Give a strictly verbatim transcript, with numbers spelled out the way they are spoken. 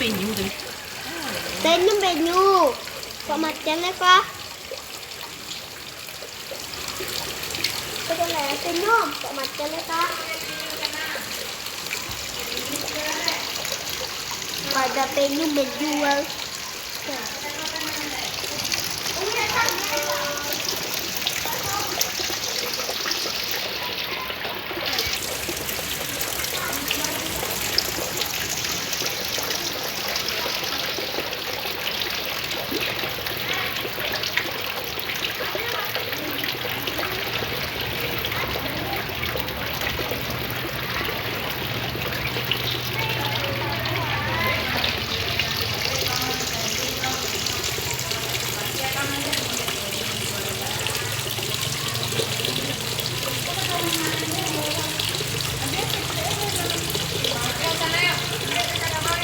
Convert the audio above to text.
Penyu tu. Penyu, penyu. Kok matian le kah? Kok le penyu, kok matian le kah? Pada penyu menjual.